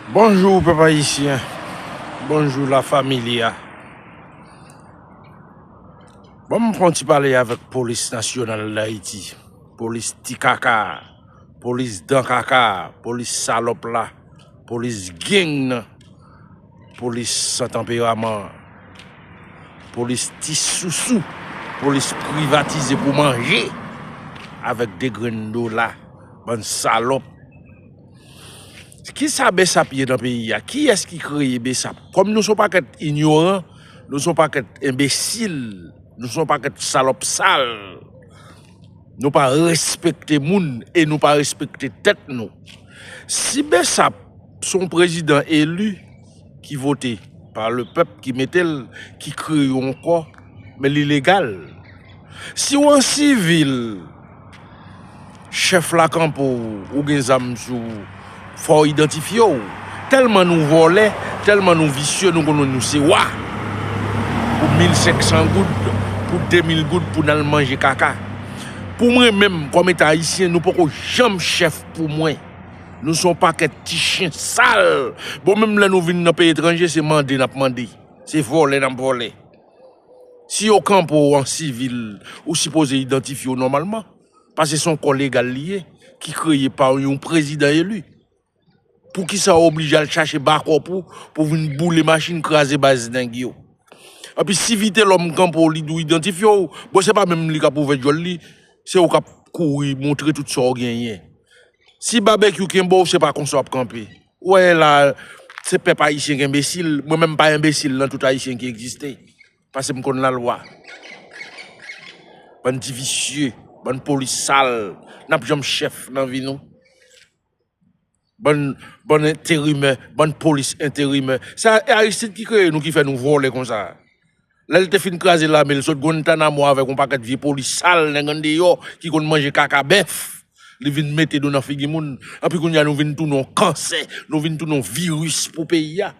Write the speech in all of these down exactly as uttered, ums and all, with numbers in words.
Bonjou pèp ayisyen, bonjou la familia. Ban m fè yon ti pale avèk polis nasyonal Dayiti, polis ti kaka, polis dan kaka, polis salòp la, polis gang nan, polis san tanperaman, polis ti sousou, polis privatize pou manje avèk de grenn dola, bann salòp. Kisa BSAP ye nan peyi a? Kiyès ki kreye BSAP? Kòm nou se yon pakèt inyoran, nou se yon pakèt enbesil, nou se yon pakèt salòp sal, nou pa respekte moun e nou pa respekte tèt nou. Si BSAP se yon prezidan eli ki vote pa le pèp ki mete l, ki kreye yon kò, men li legal. Si w an sivil, chèf la kanpe w, ou gen zam sou w, fò w idantifye w. Tèlman nou vòlè, tèlman nou visye, nou konnen nou se wa. Pou mil senk san goud, pou de mil goud, pou n al manje kaka. Pou mwen menm, kòm eta ayisyen, nou poko janm chèf pou mwen. Nou se yon pakèt ti chen sal. Bon, menm lè nou vin nan peyi etranje, se mande n ap mande. Se vòlè n ap vòlè. Si yo kanpe w an sivil, ou sipoze idantifye w nòmalman, paske se yon kò legal li ye, ki kreye pa yon prezidan eli. Poukisa w oblije al chache bakòp ou pou vin boule machin, kraze baz nèg yo? Epi si Vitelòm kanpe w, li di w idantifye w, bon, se pa menm li k ap ouvè djòl li, se ou k ap kouri montre tout sa w genyen. Si Babekyou kenbe w, se pa konsa w ap kanpe. Ou wè la, se pèp ayisyen k enbesil, mwen menm m pa enbesil nan tout ayisyen ki egziste. Paske m konn lalwa. Bann ti visye, bann polis sal, n ap janm chèf nan vi nou. Bann, bann enterimè, bann polis enterimè. Se Aristide ki kreye nou, ki fè nou vòlè konsa. Lè l te fin kraze lame l, sot Guantanamo avèk yon pakèt vye polis sal nèg andeyò ki konn manje kaka bèf. Li vin mete do nan figi moun. Anpi kounye a nou vin tounen yon kansè, nou vin tounen yon viris pou peyi a.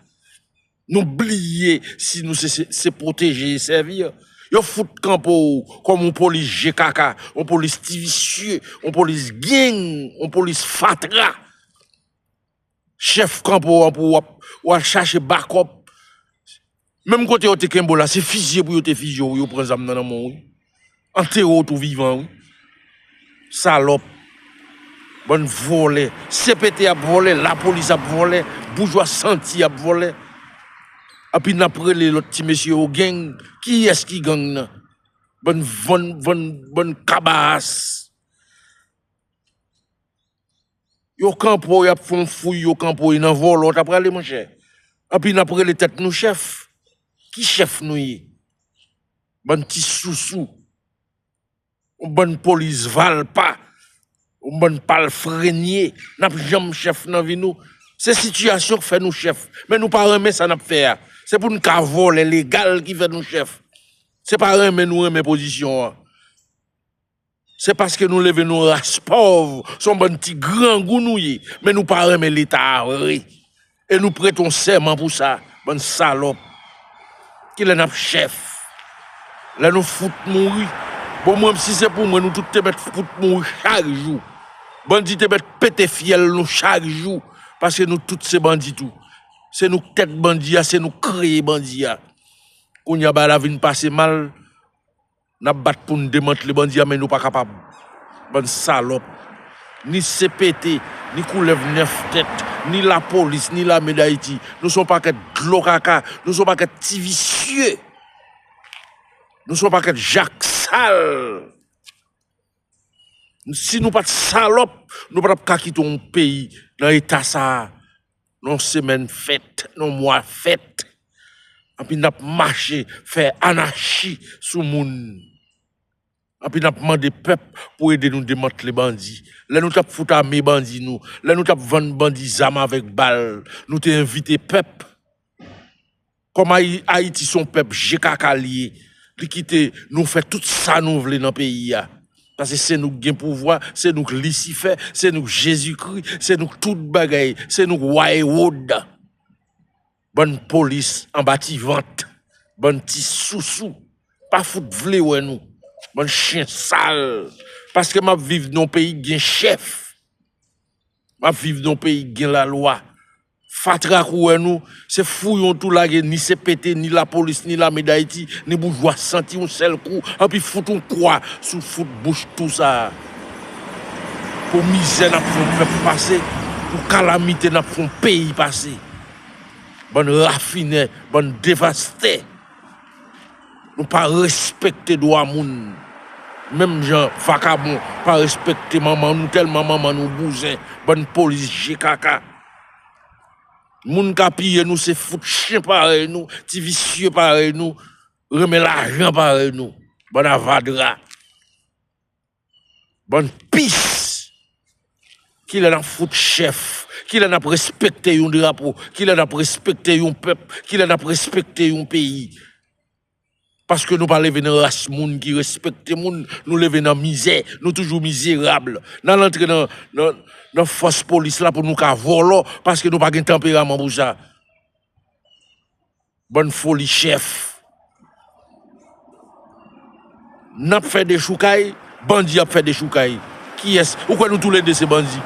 Nou bliye si nou se, se, se pwoteje e sèvi. Yo fout kanpe w kòm yon polis je kaka, yon polis ti visye, yon polis gang, yon polis fatra. Chèf kanpe w an pou w ap, w al chache bakòp. Menm kote yo te kenbe w la, se fizye pou yo te fizye w, yo pran zam nan nan men w, wi. Antere w tou vivan, wi. Salòp. Bann vòlè. CPT ap vòlè, lapolis ap vòlè, boujwa santi ap vòlè. Epi n ap rele lòt ti mesye yo gang. Kiyès ki gang nan? Bann vann, vann, bann kabaas. Yo kanpe w, y ap fè yon fouy, yo kanpe w, e nan vòlò w ta prale, monchè. Epi n ap rele tèt nou chèf. Ki chèf nou ye? Bann ti sousou. Yon bann polis valpa. Yon bann palfrenye. N ap janm chèf nan vi nou. Se sitiyasyon k fè nou chèf. Men nou pa renmen sa n ap fè a. Se pou n ka vòlè legal ki fè nou chèf. Se pa renmen nou renmen pozisyon an. Se paske nou leve nan yon ras pòv, se yon bann ti grangou nou ye, men nou pa renmen Leta a vre. E nou prete yon sèman pou sa, bann salòp. Kilè n ap chèf? Lè nou fout mouri. Bon, mwen, si se pou mwen, nou tout te mèt fout mouri chak jou. Bandi te mèt pete fyèl nou chak jou, paske nou tout se bandi tou. Se nou k tèt bandi a, se nou k kreye bandi a. Kounye a, bagay la vin pase mal, n ap bat pou n demantle bandi a, men nou pa kapab. Bann salòp. Ni CPT, ni koulèv nèf tèt, ni lapolis, ni lame Dayiti. Nou se yon pakèt dlo kaka. Nou se yon pakèt ti visye. Nou se yon pakèt jak sal. Si nou pa t salòp, nou pa t ap ka kite yon peyi nan eta sa a. Nan yon semèn fèt, nan yon mwa fèt. Anpi n ap mache fè anachi sou moun. Anpi n ap mande pèp pou ede nou demantle bandi. Lè nou t ap fout ame bandi nou, lè nou t ap vann bandi zam avèk bal, nou te envite pèp. Kòm Ayi-, Ayiti se yon pèp je kaka l ye, li kite nou fè tout sa nou vle nan peyi a. Paske se nou k gen pouvwa, se nou k Lisifè, se nou k Jezikri, se nou k tout bagay, se nou k wa Ewòd. Bann polis anba ti vant, bann ti sousou, pa fout vle wè nou, bann chen sal. Paske m ap viv nan yon peyi k gen chèf, m ap viv nan yon peyi k gen lalwa. Fatra kourè nou, se fouyon tou lage, ni C P T, ni lapolis, ni lame Dayiti, ni boujwa santi yon sèl kou, anpi fout yon kwa sou fout bouch tou sa a. Pou mizè n ap fè yon pèp pase, pou kalamite n ap fè yon peyi pase. Bann rafinè, bann devastè. Nou pa respekte dwa moun. Menm jan vakabon pa respekte manman nou, tèlman manman nou bouzen, bann polis je kaka. Moun k ap piye nou se fout chen parèy nou, ti visye parèy nou, renmen lajan parèy nou. Bann avadra. Bann pis! Kilè n ap fout chèf? Kilè n ap respekte yon drapo? Kilè n ap respekte yon pèp? Kilè n ap respekte yon peyi? Paske nou pa leve nan ras moun ki respekte moun, nou leve nan mizè, nou toujou mizerab. N al antre nan, nan, nan fòs polis la pou nou ka vòlò, paske nou pa gen tanperaman pou sa. Bann foli chèf. N ap fè dechoukay, bandi ap fè dechoukay. Kiyès? Ou kwè nou toulede se bandi?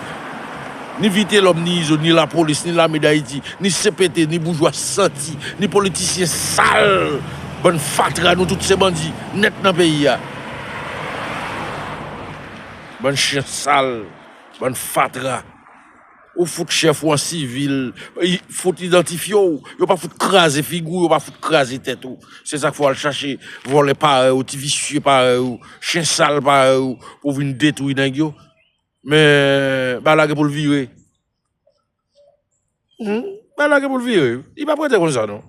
Ni Vitelòm, ni Izo, ni lapolis, ni lame Dayiti, ni C P T, ni boujwa santi, ni politisyen sal, bann fatra, nou tout se bandi nèt nan peyi a. Bann chen sal, bann fatra. Ou fout chèf ou an sivil, fout idantifye w, yo pa fout kraze figi w, yo pa fout kraze tèt ou. Se sa k fè w al chache vòlè parèy ou, ti visye parèy ou, chen sal parèy ou, pou w vin detwi nèg yo. Men, bagay la gen pou l vire. Hmm, bagay la gen pou l vire. Li p ap rete konsa, non.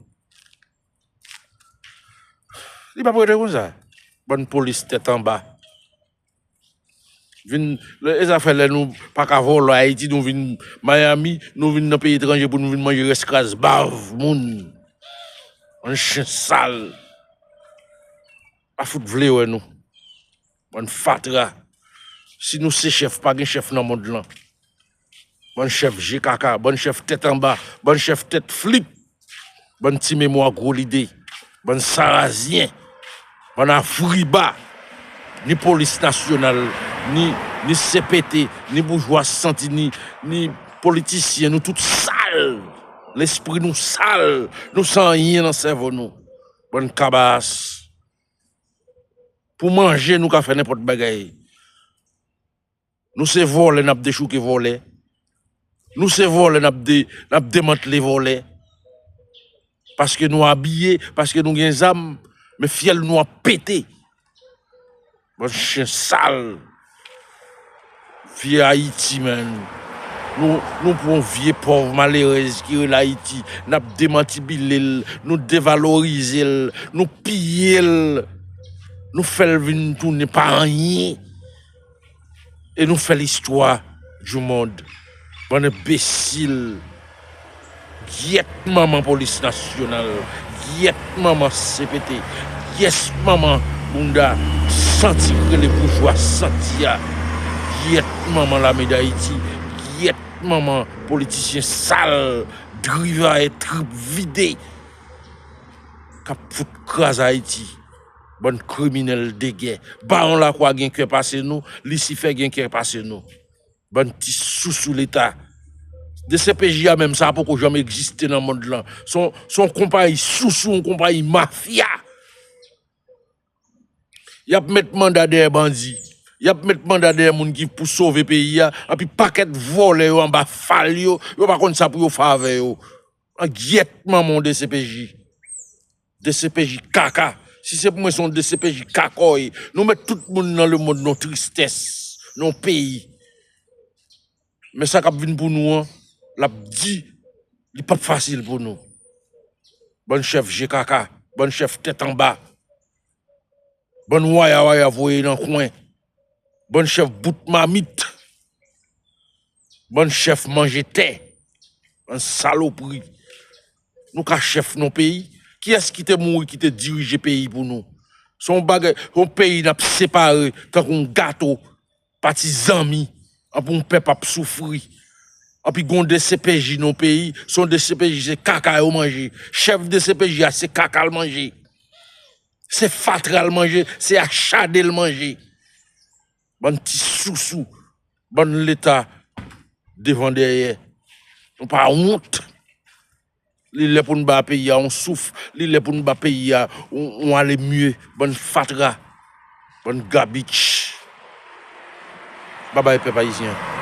Li p ap rete konsa. Bann polis tèt anba. Vin, lè, e zafè lè nou pa ka vòlò Ayiti, nou vin Miami, nou vin nan peyi etranje pou nou vin manje rès kras bav moun. Bann chen sal. Pa fout vle wè nou. Bann fatra. Si nou se chèf, pa gen chèf nan mond lan. Bann chèf je kaka, bann chèf tèt anba, bann chèf tèt flit, bann ti memwa gwo lide, bann sarazyen, bann avriba, ni polis nasyonal, ni, ni C P T, ni boujwa santi, ni, ni politisyen, nou tout sal. Lespri nou sal, nou san anyen nan sèvo nou. Bann kabas. Pou manje, nou ka fè nenpòt bagay. Nou se vòlè, n ap dechouke vòlè. Nou se vòlè, n ap de, n ap demantle vòlè. Paske nou abiye, paske nou gen zam, men fyèl nou ap pete. Bann chen sal. Vye Ayiti, man. Nou, nou pran yon vye pòv malerèz ki rele Ayiti. N ap demantibile l, nou devalorize l, nou piye l. Nou fè l vin tounen pa anyen. E nou fè listwa du mond. Bann enbesil. Gyèt manman polis nasyonal. Gyèt manman C P T. Gyèt manman bounda santi k rele boujwa santi a. Gyèt manman lame Dayiti. Gyèt manman politisyen sal, drivayè trip vide k ap fout kraze Ayiti. Bann kriminèl de gè. Bawon Lakwa gen kè pase nou, Lisifè gen kè pase nou. Bann ti sousou Leta. D C P J a menm sa poko janm egziste nan mond lan. Se yon, se yon konpayi sousou, yon konpayi mafya. Y ap met manda dèyè bandi. Y ap met manda dèyè moun ki pou sove peyi a. Anpi pakèt vòlè yo anba fal yo, yo pa konn sa pou yo fè avè yo. An gyèt manman w D C P J. D C P J kaka. Si se pou mwen, se yon D C P J kakòy. Nou met tout moun nan lemonn nan tristès, nan peyi. Men sa k ap vin pou nou an, l ap di, li p ap fasil pou nou. Bann chèf je kaka, bann chèf tèt anba, bann waya waya voye nan kwen, bann chèf bout mamit, bann chèf manje tè, bann salopri. Nou ka chèf nan peyi? Kiyès ki te mouri, ki te dirije peyi pou nou? Se yon bagay, yon peyi n ap separe tankou yon gato pa ti zanmi, anpi yon pèp ap soufri. Anpi gon D C P J nan peyi, se yon D C P J se kaka yo manje. Chèf D C P J a se kaka l manje. Se fatra l manje, se achade l manje. Bann ti sousou, bann Leta devan dèyè. Nou pa wont. Li lè pou n ba peyi a yon souf. Li lè pou n ba peyi a yon, yon ale mye. Bann fatra. Bann gabich. Babay pèp ayisyen.